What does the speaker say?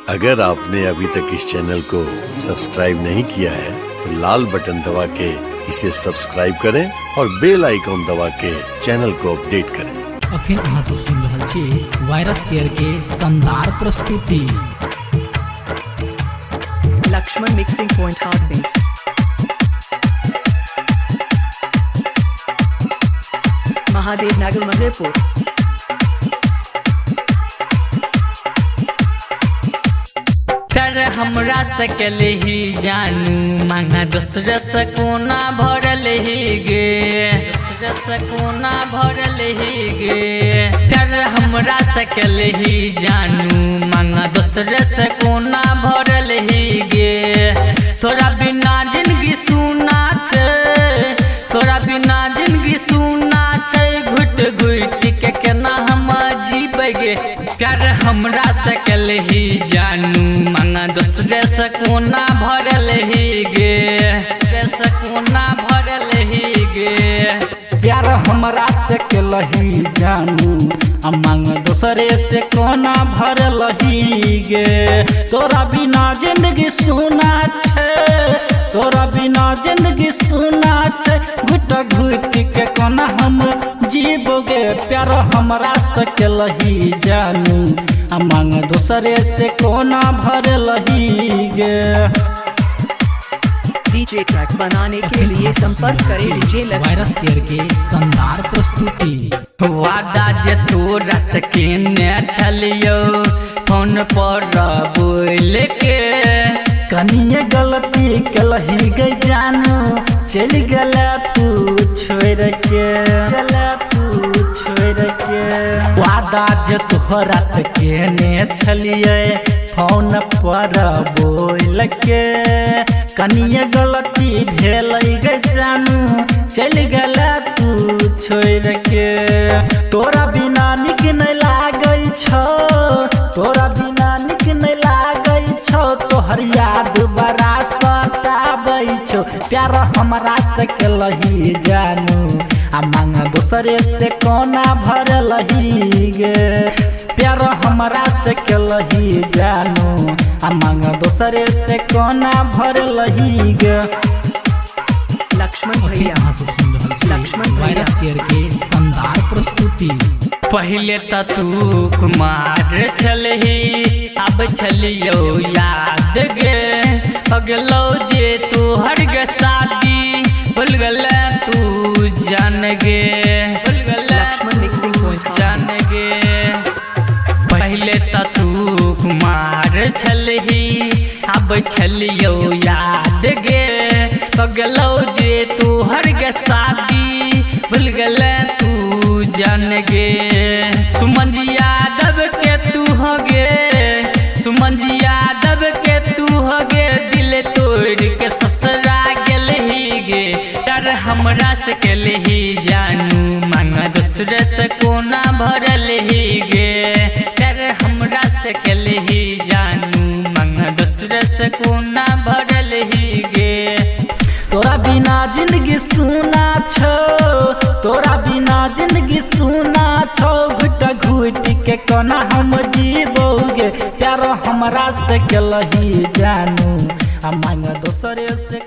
अगर आपने अभी तक इस चैनल को सब्सक्राइब नहीं किया है तो लाल बटन दबा के इसे सब्सक्राइब करें और बेल आइकॉन दबा के चैनल को अपडेट करें। अखन अहाँ सब सुनि रहल छी वायरस केयर के शानदार प्रस्तुति। Lakshman mixing point hard base. Mahadev Nagar Madhepur. कर हमरा सकल ही जानू मांगा दोसर से कोना भरल ही गे, दोसर से कोना भरल ही गे। कर हमरा सकल ही जानू मांगा दोसर से कोना भरल ही गे। तोरा बिना जिंदगी सुना छै, तोरा बिना जिंदगी सुना छै, घुट घुट के केना हम जीबै गे। प्यार हमरा सकल ही जानू मांगा दोसरे से कोना भरल ही गे, से कोना भरल ही गे। प्यार हमरा से केलही जानू आ मांग दोसरे से कोना भरलही गे। तोरा बिना जिंदगी सुना छै, तोरा बिना जिंदगी सुना छै, घुट घुट के कोना हम जीबोगे। प्यार हमरा से केलही जानू आ मांग दोसरे से कोना भरलही गे। डीजे ट्रैक बनाने के लिए संपर्क करें डीजे लक्ष्मण। वायरस केयर के शानदार प्रस्तुति। वादा जे तोरा से केने छलियौ फोन पर बोल के, कनिए गलती केलही गे जानू चलि गेला तू छोड़ के, गेला तू छोड़ के। वादा जे तोहरा से केने छलियै फोन पर बोल के, कनिए गलती भेलै गे जानू चलि गेला तू छोड़ के। तोरा बिना नीक नहि लागै छौ, तोरा बिना नीक नहि लागै छौ, तोहर याद बड़ा सताबै छौ। प्यार हमरा से केलही जानू आ मांग दोसरे से कोना भरलही गे। प्यार हमरा से केलही जानू आ मांग दोसरे से कोना भरलही गे। लक्ष्मण अखन भैया। अहाँ सब सुनि रहल छी लक्ष्मण भैया। वायरस केयर के शानदार प्रस्तुति। पहले त तू कुमार छलही अब छलियौ याद गे, पगलो जे तोहर गे शादी भूल गेले तू जान गे, भूल गेले लक्ष्मण मिक्सिंग पॉइंट जान गे। पहले त तू कुमार छलही अब छलियौ याद गे, पगलो जे तोहर गे शादी भूल गेले तू जान गे। सुमन जी यादव के तू हो गे, सुमन जी यादव के तू हो गे, दिल तोड़ के ससुरा गेलही गे। डर हमरा से केलही जानू मांगा दोसरे से कोना भरलही गे। डर हमरा से केलही जानू मांगा दोसरे से कोना भरलही गे। तोरा बिना जिंदगी सुना छौ, तोरा बिना जिंदगी सुना छौ, घुट घुट के कोना हम जीबोगे। प्यार हमरा से केलही जानू आ मांग दोसरे से